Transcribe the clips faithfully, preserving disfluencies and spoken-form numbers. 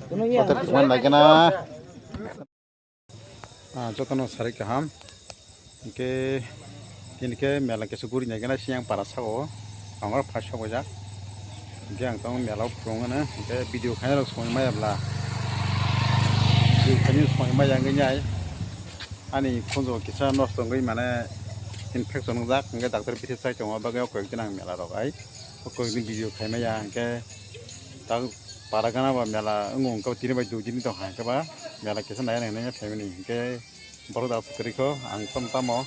Hotel kuman naikena. Ah, jotono sarik kaham. Hingke tini khe mela kisa guri naikena siyang para saka o. Ang oro phai sok bai jak. Hingke ang tamo mela o phulung ano. Hingke video khaina rok songwi maya bla. Video khaina songwi maya wngwi nai. Ani khunju kisa nosto wngwi mane infection wngjak. Hingke doctor bithi chai tongo. Bagwi o koi ek din ang mela rok ai. O koi ek din video khai maya. Hingke ta Paragana ba mela wngo wngkha tini bai dui dini tong kha hwnkhe ba mela kisa nai nai nai phaimani hwnkhe borok da kwrwi kho ang tamo tamo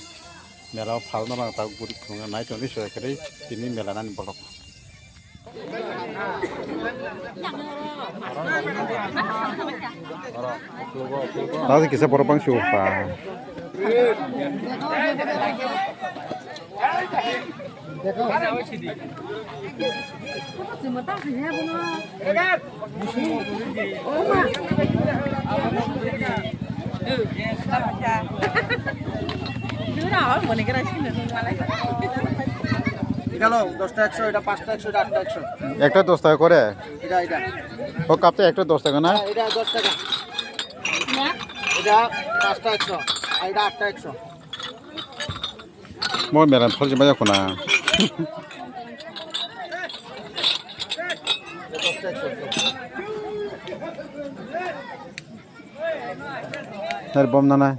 mela o phal no rang ta guri khulumya nai tongdi soi kwrwi tini mela nani borok. Tadi kisa borok bang supa. গেল দশটা একশো, এটা পাঁচটা একশো, এটা আটটা একশো। একটা দশ টাকা করে? এটা, এটা। ও কাপটা একটা দশ টাকা না? হ্যাঁ, এটা দশ টাকা। এটা পাঁচটা একশো, আর এটা আটটা একশো। Mo mera thorji maya khuna. Nari bom nana.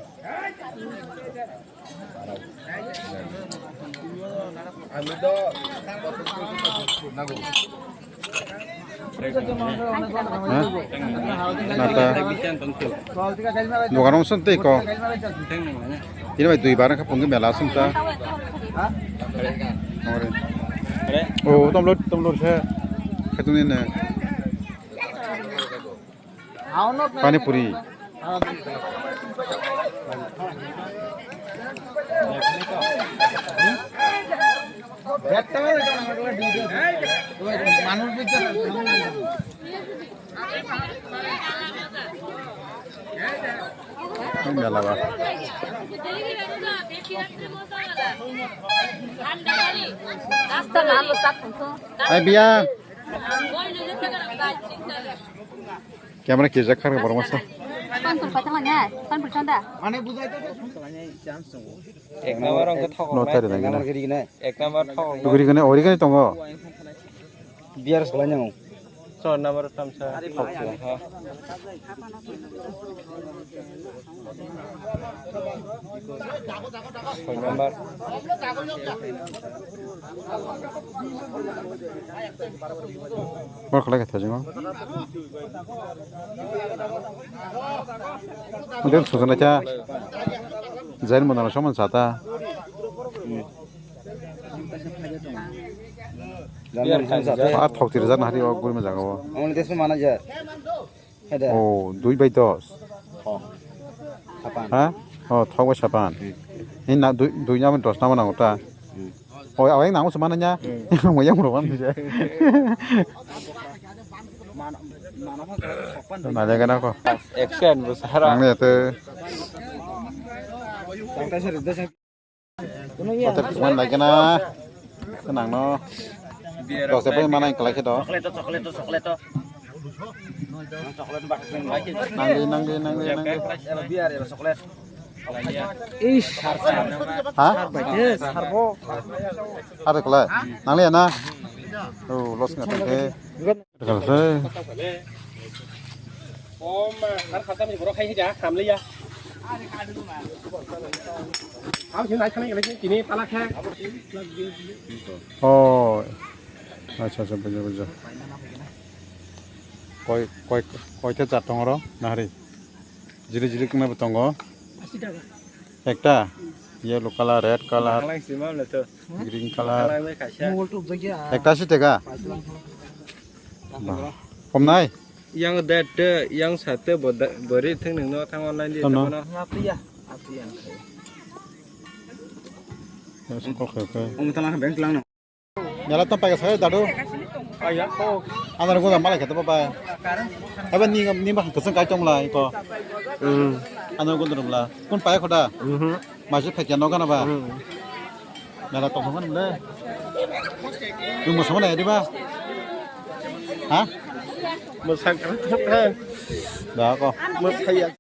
Hah? Nata. Dogan rok song tei ko. Tini bai dui bar kha pungki mela song ta. Ore. Oh, tomlo tomlo se. Khatung ni ne. Pani puri. Mela ba. Rasta na lo sak tu. Ai biya. Camera kijak khar borok masa. Panpur patang ne, panpur chanda. Ek number ang thok. No tari lagi na. Ek number thok. Tuguri gane ori gane tongo. Biar salai nang. Chor number tamsa. Soi number. Bor khlai kha thajingo. Model sujana cha. Jain model soman sata. Biar khan jat. Ah, thok tiri jat nahari o guri ma jaga o. Ang ni desma mana jat. Heda. Oh, dui bai dos. Oh. Sapan. Ha? Oh, thok bai sapan. Hmm. Ni na dui, dui na dos na mana ota. Hmm. Oh, aweng nang se mana nya. Hmm. Mo yang ro wan se. Na jaga na ko. Action bu sara. Ang ni ate. Tang ta se ri de se. Hotel kuman naikena. Nangno. Dose pai mana yang kelai do. Chocolate, chocolate, chocolate. Nangdi, nangdi, nangdi, nangdi. Eba beer, eba chocolate. Ish, sar, sar. Ha? Sar bai de, sar bo. Are kelai. Nangli na. Oh, los ngatang ke. Kala se. Om, har khatam ni borok khai ja, kam le ya. Ham sin nai thani kale tini pala khe. Oh. Acha, acha, bujo, bujo. Koi, koi, koi the jat tong oro, nahari. Jili jili kma bo tongo. Ekta, yellow color, red color, green color. Ekta si tega. Ba, kom nai? Yang dat de, yang sate bo da, bori theng nang no thang online di. Tono. Tono. Yang sokol khe khe. Om tala beng tlang no. Mela tong paika sai dadu. Aya ko. Anar gunda malai kata baba. Aba ni ni ba keseng kai tong lai ko. Hmm. Anar gunda bla. Kun paika khoda. Mhm. Masih pakai no kana ba. Hmm. Mela tong mana le. Tung masama na di ba. Ha? Mwsang kha. Da ko. Mwsaya.